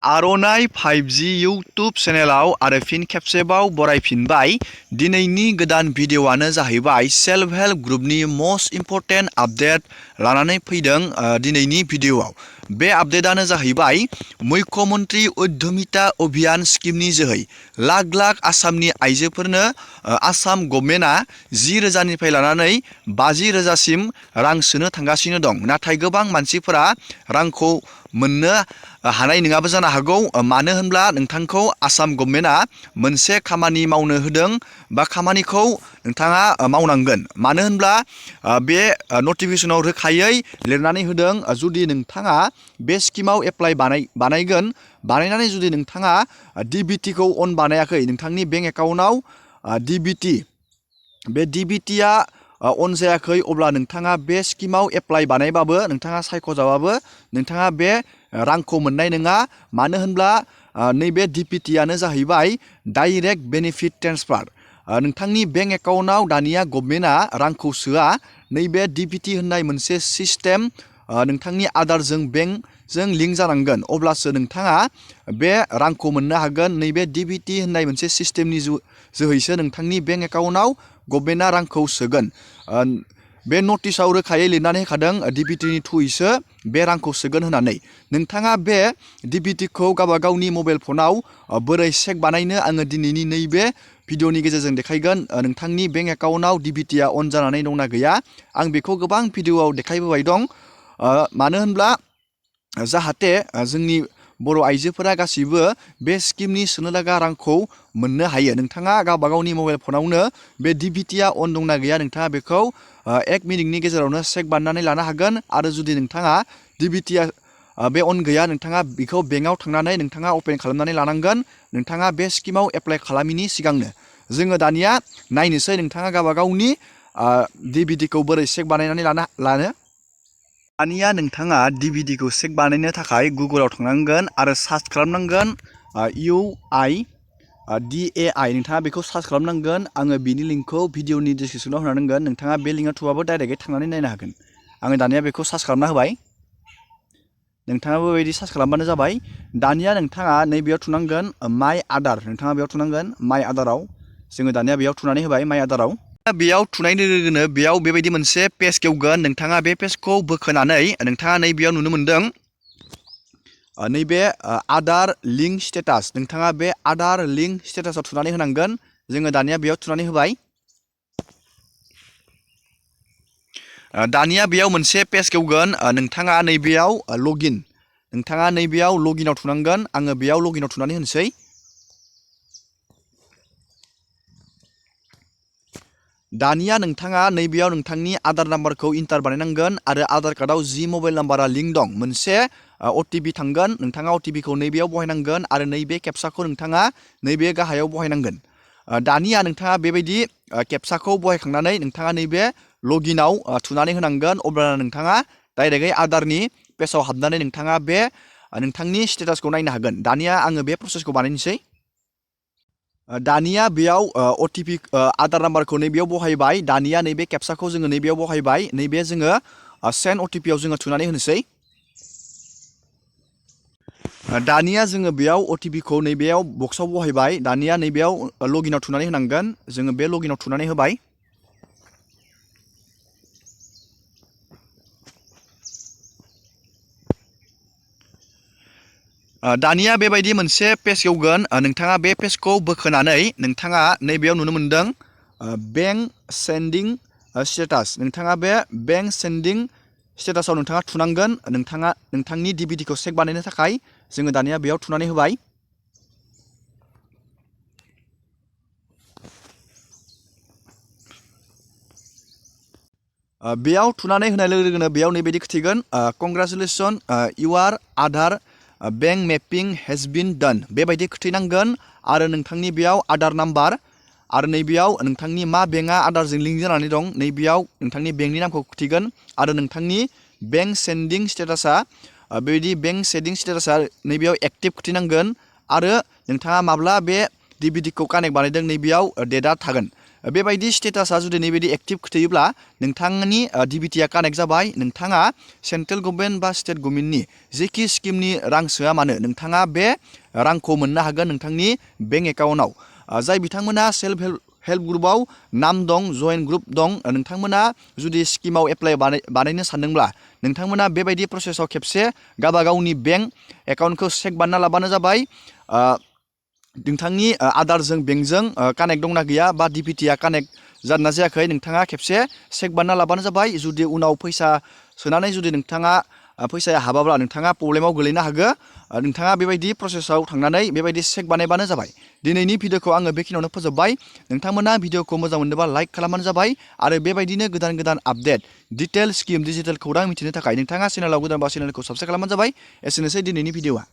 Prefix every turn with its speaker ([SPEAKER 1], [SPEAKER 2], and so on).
[SPEAKER 1] आर'नाइ 5G YouTube चेनेलाव आरो फिन खेबसेबाव बरायफिनबाय। दिनैनि गोदान भिडिअ'आनो जाहैबाय सेल्फ हेल्प ग्रुपनि मस्ट इम्परटेन्ट आपडेट लानानै फैदों दिनैनि भिडिअ'आव। बे आपडेटआनो जाहैबाय मुख्यमन्त्रि उद्यमिता अभियान स्किमनि जोहै लाख लाख आसामनि आइजोफोरनो आसाम गभर्नमेन्टआ 10,000निफ्राय लानानै 50,000सिम रां सोनो थांगासिनो दं। नाथाय गोबां मानसिफोरा रांखौ मोननो हानाय नङाबो जानो हागौ। मानो होनब्ला नोंथांखौ आसाम गभर्नमेन्टआ मोनसे खामानि मावनो होदों बा खामानिखौ नोंथाङा मावनांगोन। मानो होनब्ला बे नटिफिकेसनाव रोखायै लिरनानै होदों, जुदि नोंथाङा बे स्किमाव एप्लाइ बानायनानै जुदि नोंथाङा DBTखौ अन बानायाखै, नोंथांनि बेंक एकाउन्टआव बे DBTआ अन जायाखै, अब्ला नोंथाङा बे स्किमाव एप्लाइ बानायबाबो, नोंथाङा सायख'जाबाबो नोंथाङा बे रांखौ मोननाय नङा। मानो होनब्ला नैबे DBTआनो जाहैबाय डाइरेक्ट बेनिफिट ट्रेन्सफार। नोंथांनि बेंक एकाउन्टआव दानिया गभर्नमेन्टआ रांखौ सोआ। नैबे DBT होननाय मोनसे सिस्टेम नोंथांनि आधारजों बेंकजों लिंक जानांगोन, अब्लासो नोंथाङा बे रांखौ मोननो हागोन। नैबे DBT होननाय मोनसे सिस्टेमनि जोहैसो नोंथांनि बेंक एकाउन्टआव गभर्नमेन्टआ रांखौ सोगोन। बे नटिसआव रोखायै लिरनानै होखादों DBTनि थ्रुयैसो बे रांखौ सोगोन होननानै। नोंथाङा बे DBTखौ गावबा गावनि मबाइल फनाव बोरै चेक बानायनो, आङो दिनैनि नैबे भिडिअनि गेजेरजों देखायगोन। नोंथांनि बेंक एकाउन्टआव DBTआ अन जानानै दंना गैया, आं बेखौ गोबां भिडिअआव देखायबोबाय दं। मानो होनब्ला जाहाथे जोंनि बर' आइजोफोरा गासिबो बे स्किमनि सोनो लागा रांखौ मोननो हायो। नोंथाङा गावबा गावनि मबाइल फनावनो बे DBTआ अन दंना गैया, नोंथाङा बेखौ 1 मिनिटनि गेजेरावनो चेक बानायनानै लानो हागोन। आरो जुदि नोंथाङा DBTआ बे अन गैया, नोंथाङा बेखौ बेंकआव थांनानै नोंथाङा अपेन खालामनानै लानांगोन। नोंथाङा बे स्किमाव एप्लाइ खालामिनि सिगांनो जोङो दानिया नायनोसै नोंथाङा गावबा गावनि DBTखौ बोरै चेक बानायनानै लानो। दानिया नोंथाङा DBTखौ चेक बानायनो थाखाय गुगोलाव थांनांगोन आरो सार्च खालामनांगोन UIDAI। नोंथाङा बेखौ सार्च खालामनांगोन। आङो बिनि लिंकखौ भिडिअनि डिसक्रिपसनाव होनांगोन। नोंथाङा बे लिंकआव थुबाबो डाइरेक्टयै थांनानै नायनो हागोन। आङो दानिया बेखौ सार्च खालामना होबाय। नोंथाङाबो बेबायदि सार्च खालामबानो जाबाय। दानिया नोंथाङा नैबेयाव थुनांगोन माइ आदार। नोंथाङा बेयाव थुनांगोन माइ आदाराव। जोङो दानिया बेयाव थुनानै होबाय माइ आदाराव। बेयाव थुनाय लोगो लोगोनो बेयाव बेबायदि मोनसे पेज खेवगोन। नोंथाङा बे पेजखौ बोखोनानै नोंथाङा नैबेयाव नुनो मोनदों नैबे आधार लिंक स्टेटास। नोंथाङा बे आधार लिंक स्टेटासाव थुनानै होनांगोन। जोङो दानिया बेयाव थुनानै होबाय। दानिया बेयाव मोनसे पेज खेवगोन। नोंथाङा नैबेयाव लगिनाव थुनांगोन। आङो बेयाव लगिनाव थुनानै होनोसै। दानिया नोंथाङा नैबेयाव नोंथांनि आधार नाम्बारखौ इन्टार बानायनांगोन आरो आधार कार्डआव जि मबाइल नाम्बारा लिंक दं, मोनसे OTP थांगोन। नोंथाङा OTPखौ नैबेयाव बहायनांगोन आरो नैबे केपसाखौ नोंथाङा नैबे गाहायाव बहायनांगोन। दानिया नोंथाङा बेबायदि केपसाखौ बहायखांनानै नोंथाङा नैबे लगिनाव थुनानै होनांगोन। अब्ला नोंथाङा डाइरेक्टयै आधारनि पेजाव हाबनानै नोंथाङा बे नोंथांनि स्टेटासखौ नायनो हागोन। दानिया आङो बे प्रसेसखौ बानायनोसै। दानिया बेयाव OTP आधार नाम्बारखौ नैबेयाव बहायबाय। दानिया नैबे केपसाखौ जोङो नैबेयाव बहायबाय। नैबे जोङो सेन्ड OTPआव जोङो थुनानै होनोसै। दानिया जोङो बेयाव OTPखौ नैबेयाव बक्सआव बहायबाय। दानिया नैबेयाव लगिनाव थुनानै होनांगोन। जोङो बे लगिनाव थुनानै होबाय। दानिया बेबायदि मोनसे पेज खेवगोन। नोंथाङा बे पेजखौ बोखोनानै नोंथाङा नैबेयाव नुनो मोनदों बेंक सेन्डिं स्टेटास। नोंथाङा बे बेंक सेन्डिं स्टेटासाव नोंथाङा थुनांगोन। नोंथाङा नोंथांनि DBTखौ चेक बानायनो थाखाय जोङो दानिया बेयाव थुनानै होबाय। बेयाव थुनानै होनाय लोगो लोगोनो बेयाव नैबायदि खिथिगोन congratulation your Aadhaar bank mapping has been done. बेबायदि खिथिनांगोन आरो नोंथांनि बेयाव आधार नाम्बार आरो नैबेयाव नोंथांनि मा बेंकआ आधारजों लिंक जानानै दं, नैबेयाव नोंथांनि बेंकनि नामखौ खिथिगोन आरो नोंथांनि बेंक सेन्डिं स्टेटासा बेबायदि बेंक सेन्डिं स्टेटासा नैबेयाव एक्टिभ खिथिनांगोन आरो नोंथाङा माब्ला बे DBTखौ कानेक्ट बानायदों नैबेयाव डेटआ थागोन। बेबायदि स्टेटासा जुदि नैबायदि एक्टिभ खोथैयोब्ला नोंथांनि DBT आ कानेक्ट जाबाय। नोंथाङा सेन्ट्रेल गभर्नमेन्ट बा स्टेट गभर्नमेन्टनि जेखि स्किमनि रां सोआ मानो नोंथाङा बे रांखौ मोननो हागोन नोंथांनि बेंक एकाउन्टआव। जाय बिथांमोना सेल्फ हेल्प ग्रुपआव नाम दं, जइन ग्रुप दं, नोंथांमोना जुदि स्किमाव एप्लाइ बानायनो सानदोंब्ला नोंथांमोना बेबायदि प्रसेसआव खेबसे गावबा गावनि बेंक एकाउन्टखौ चेक बानायना लाबानो जाबाय। नोंथांनि आधारजों बेंकजों कानेक्ट दंना गैया बा DBT आ कानेक्ट जादोंना जायाखै नोंथाङा खेबसे चेक बानायना लाबानो जाबाय। जुदि उनाव फैसा सोनानै जुदि नोंथाङा फैसाया हाबाब्ला नोंथाङा प्रब्लेमाव गोलैनो हागौ। नोंथाङा बेबायदि प्रसेसआव थांनानै बेबायदि चेक बानायबानो जाबाय। दिनैनि भिडिअखौ आङो बेखिनियावनो फोजोबबाय। नोंथांमोना भिडिअखौ मोजां मोनदोंबा लाइक खालामबानो जाबाय आरो बेबायदिनो गोदान गोदान आपडेट डिटेल स्किम डिजिटेल खौरां मिथिनो थाखाय नोंथाङा चेनेलाव गोदानबा चेनेलखौ साबस्क्राइब खालामबानो जाबाय। एसेनोसै दिनैनि भिडिअआ।